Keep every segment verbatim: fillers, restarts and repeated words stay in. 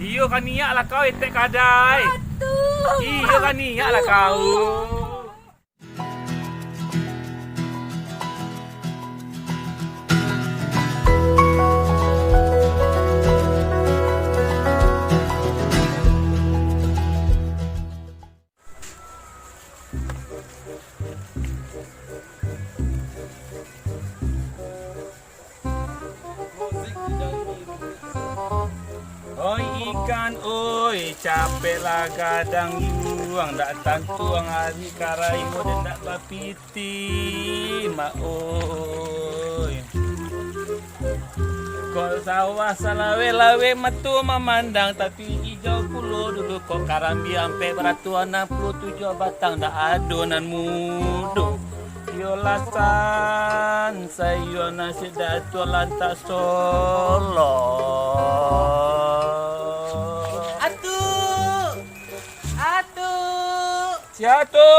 Iyo ka niak lah kau, Etek Kadai. Atuh! Iyo ka niak lah kau. Oi ikan oi, capeklah gadang yuang, dak tantu ang ari karayo den dak bapiti, mak oi. Kok sawah salaweh-laweh mato mamandang, tapi ijau pulo dulu kok karambia ampek baratuah anam puluah tujuah batang, dak ado nan mudo. Iyo lasan sayua nasiak Datuak Lantak Solo. Atuk! Atuk! Sia tu?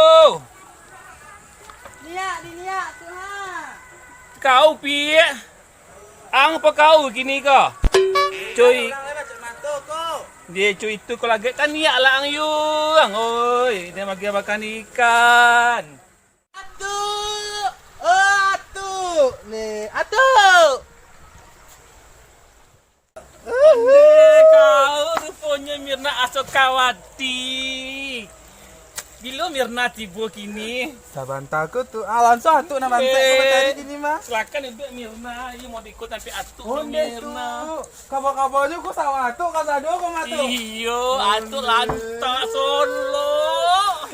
Niak, di niak tu ha. Kau, Piak? Ang apo kau kini ko? Cuy. Dia cuy tu ko lagak ka niak lah ang yu. Ang oi, dia bagi makan ikan. Atuk! Oh, Atuk! Ni, Atuk! Ondeh, kau ruponyo Mirna Asokawati. Bilo Mirna tibo kini? Sabanta ko tu. Ah, lansuang Atuk nan bantai ko batari kini mah. Silakan duduak Mirna. Iyo mau diikut sampai Atuk. Ondeh tu. Mirna. Kaba-kaba jo ko sawah Atuk, kasado ko mah tu. Iyo, Atuk lantak Solo.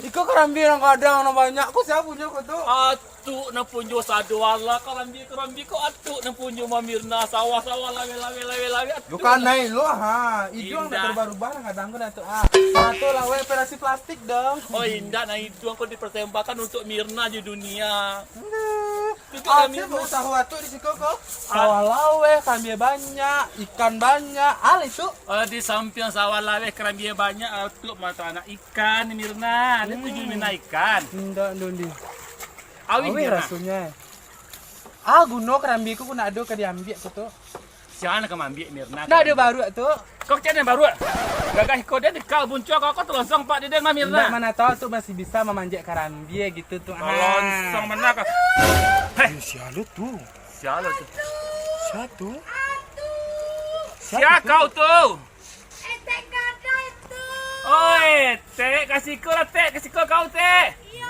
Iko karambia nan gadang nan banyak ko sia punyo ko tu? Atuk nan punyo sado alah, karambia-karambia ko Atuk nan punyo mah Mirna, sawah-sawah laweh-laweh laweh-laweh Atuk. Yo kanai lo ha, iduang dah barubah-rubah nan gadang ko dah tu ah. Atuk laweh operasi plastik dong. Oh indak, nan iduang ko dipersembahkan untuk Mirna di dunia. Aduh. Asia bausaho Atuk di siko ko. Sawah laweh, karambia banyak, ikan banyak. Alah itu. Oh, di sampiang sawah laweh, karambia banyak, Atuk mah taranak ikan, Mirna. Ado tujuah Mirna ikan. Indak, Dondi. Awih rasonyo. Ah, guno karambia ku nak ado ka diambiak ko tu. Sia nan ka maambiak Mirna? Ndak ado baruak tu. Kau kecek den baruak? Gagah iko den dikau bunco kau, kau talonsong pak di den mah Mirna. Indak, mana tahu tu masih bisa mamanjek karambia gitu tu. Talonsong mana kau? Heh. Eh, sia lo tu? Sia lo tu? Sia tu? Sia kau tu? Etek gadai tu. Oi, Tek, kasiko lah Tek, kasiko kau Tek. Iyo.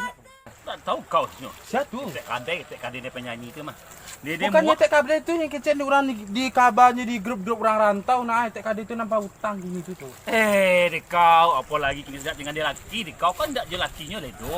Tak tahu kau nyo. Sia tu? Tek Kadai, Tek Kadai dia penyanyi tu mah. Dia, dia Bukannya muak. Tek Kadai tu yang kecen urang di, di kabarnyo di grup-grup urang rantau nah, Tek Kadai tu nampak utang gini tu tu. Eh, dek kau, apo lagi kini dak dengan dia laki, dek kau kan dak je lakinyo deh tu.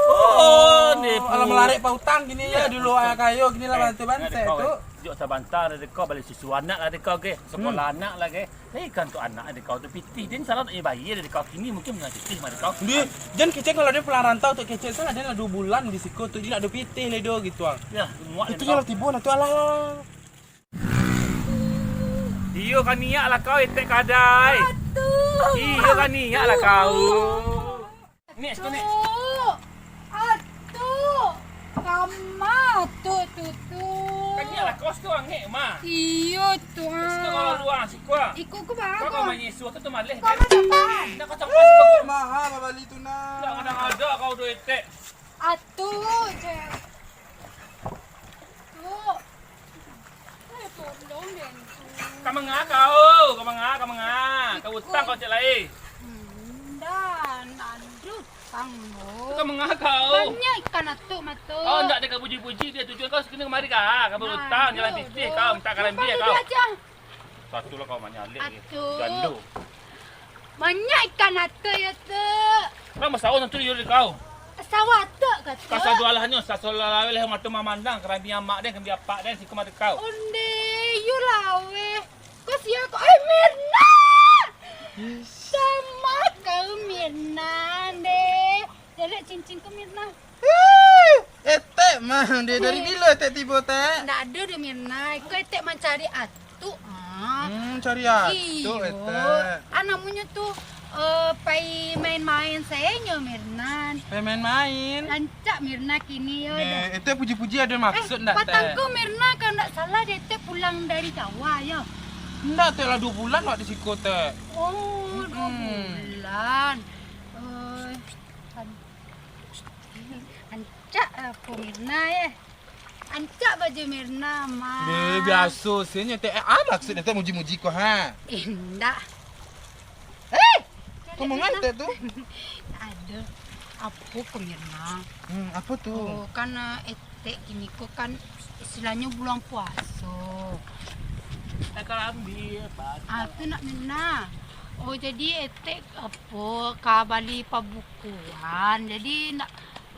Oh, dia alah melarek pautang gini ya, dulu ah kayo gini lah bantu bantai tu. Jok sabanta dek kau bali susu anak lah dek kau ke, sekolah anak lah ke. Eh, kan tu anak dek kau tu pitih. Dia ni salah nak bayar dek kau. Kini mungkin dengan pitih mah dek kau. Di, jan kecek kalau dia pulang rantau tu kecek salah dia nak dua bulan di siko tu dia nak ada pitih lah do gitu ah. Ya, muak itu dek kau. Itu lah tibo nah tu alah. Iyo ka niak lah kau Etek Kadai. Aduh. Iyo ka niak lah kau. Ni, siko ni. Atuk! Atuk! Kama Atuk tu tu? Kan ni lah kos tu, angek mah. Iyo tu. Siko kalau luang, siko. Iko ku bang. Kau kau manyesu tu tu maleh. Kau macam apa? Nak kau campur siko. Maha babali tu nah. Nak ada-ada kau duit tek. Atuk je. Atuk. Ka manga kau? Ka manga? Ka manga? Ka utang kau cek lai. Ndak, ndak utang lo. Ka manga kau? Banyak ikan atuk mato. Oh, ndak dek ka puji-puji dia tujuan kau sekini kemari ka? Ka berutang jalan titih kau minta karambia kau. Satu lah kau manyalek. Atuk. Jando. Banyak ikan atuk ya tu. Kan basawah tu yo dek kau. Sawah atuk ka tu. Pasal dua lahnyo, sasol laweh leh mato mamandang, karambia amak den, karambia apak den, siko mah dek kau. Onde, yo laweh. Ko sia ko, eh Mirna. Sama kau Mirna deh. Jalek cincin ko Mirna. Hii, etek mah, dia dari bilo etek tibo tek? Ndak ado doh Mirna, iko etek mancari atuk ah. Hmm, cari atuk etek. Ah, namonyo tu eh, pai main-main saenyo Mirna. Pai main-main. Rancak Mirna kini yo. Etek puji-puji ado maksud ndak tek? Patang ko Mirna kalau ndak salah dia etek pulang dari Jawa yo. Ndak, Tek, lah duo bulan wak di siko, Tek. Oh, duo bulan. Eh, an-, ancak apo Mirna, eh? Ancak baju Mirna, mah. Deh, biaso se nyo, Tek. Eh, ah, maksudnyo, Tek, muji-muji ko, ha? Eh, ndak. Hei! Kau mangai, Tek, tu? Aduh, apo ko Mirna? Hmm, apo tu? Oh, kan, eh, Etek kini ko kan istilahnyo bulan puaso. Takalambia, Pak. Ah, tu nak Mirna. Oh, jadi Etek apo ka bali pabukoan. Jadi nak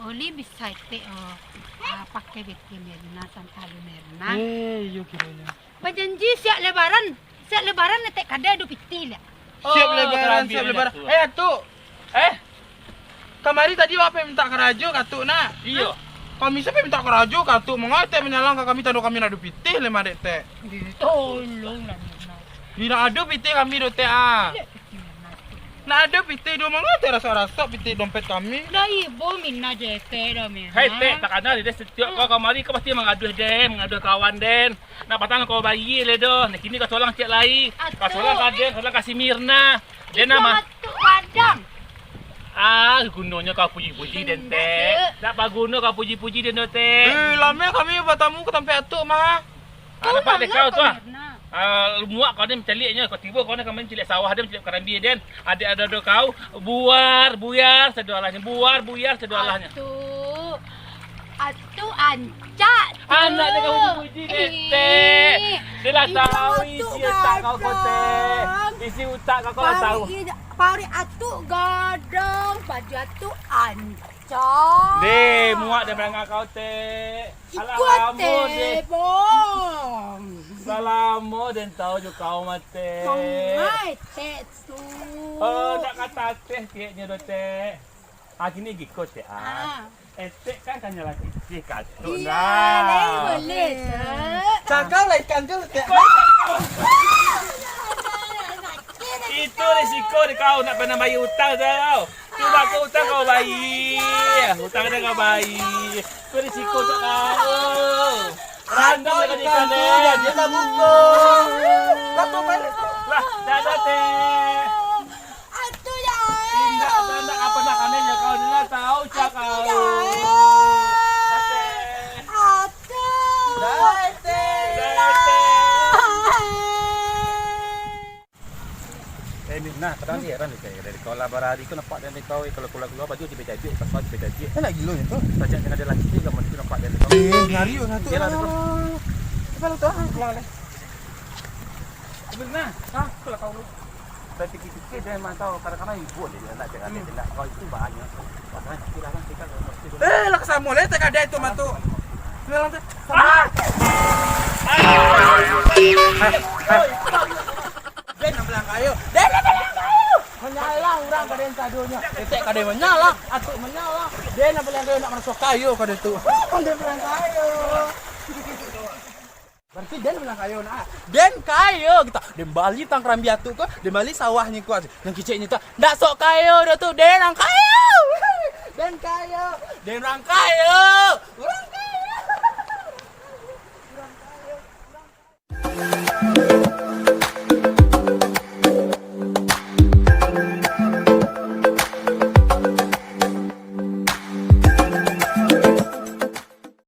Oli bisa Etek, oh, ah, pakai bete Mirna, santalu Mirna. Eh, iyo kironyo. Bajanji siap Lebaran, siap Lebaran Etek kadai ado pitih liak. Siap Lebaran, siap Lebaran. Eh, Atuk. Eh? Kamari tadi awak pai mintak karajo ka Atuk, nak? Iyo. Kami se pai mintak karajo ka Atuk, manga Etek manyalang ka kami, tando kami ndak ado pitih lai, Tek. Tolonglah, Mirna. Ndak ado pitih kami doh, Tek, ah. Ndak ado pitih doh, manga Etek rasak-rasak pitih dompet kami. Lah ibo Mirna jo Etek doh, Mirna. Hei, Tek, takana deh, satiok kau kamari, kau pasti mangaduah den, mangaduah kawan den. Nak patang kau bayia lai doh. Nah, kini kau solang ciek lai. Kau solang ka den, solang ka si Mirna. Den mah. Atuk gadang. Ah, gunonyo kau puji-puji den, Tek. Ndak paguno kau puji-puji den doh, Tek. Eh, lamo kami batamu ka tampek Atuk mah. Ah, nampak dek kau tu, ah. Ah, muak kau ni mancaliaknyo, kau tibo kau ni ka mancaliak sawah den, mancaliak karambia den. Adiak ado-ado kau, buar, buyar, sadoalahnyo, buar, buyar, sadoalahnyo. Atuk, Atuk ancak tu. Anak dia kau puji-puji, Tek. Dia lah tahu isi utak kau, Tek. Isi utak kau, kau lah tahu. Paruik Atuk gadang, baju Atuk ancak. Deh, muak deh balangah kau, Tek. Alah, lamo deh. Salamo den tau jo kau mah, Tek. Mangai, Tek, tu. Oh, dak katateh keknyo doh, Tek. Ah, kini giko, Tek, ah. Ah. Etek kan kanyalah kicih ka Atuk, nah. Iyo, lai buliah, Tek. Cakau lah ikan tu, Tek. Itu risiko di kau nak pernah bayar utang tau. Cubo kau utang kau bayar. Utang dah kau bayar. Itu risiko tu kau. Randam dengan ikan tu, dia tak buka. Lah, dah, dah, Tek. Atuk, jangan. Indak, indak, apa nak anehnya kau ni lah, tahu cak kau. Atuk, jangan. Atuk. Dah, Tek. Dah, Tek. Eh, Mirna, kadang ni heran ni, Tek. Dari kau lah barari ko nampak dari kau, eh, kalau keluar-keluar baju jebek-jebek, pas baju jebek-jebek. Enak gilo nyo tu. Tajak dengan dia lagi, dia gambar tu nampak dari kau. Eh, ngari orang tu. Yalah, tu. Cepat lah tu, ah, pulang lah. Mirna, ah, kalau kau lu. Saya pikir-pikir, dia memang tahu, kadang-kadang ibu dia, dia nak cakap, dia nak kau itu banyak. Pasangan kecil lah, kan, tinggal dalam masjid dulu. Eh, lah kesamo lah, Tek, kadai tu, mah tu. Ni lah, Tek. Ah! Den nan balangkayo. Den nan balangkayo. Manyalang urang ka den sadonyo. Etek ka den manyalang, Atuk manyalang. Den nan balangkayo nak maraso kayo ka den tu. Den balangkayo. Barati den balangkayo nak. Den kayo gitu. Den bali tang karambia Atuk ko, den bali sawahnyo ko. Nan kiciknyo tu, ndak sok kayo doh tu, den nan kayo. Den kayo. Den nan kayo.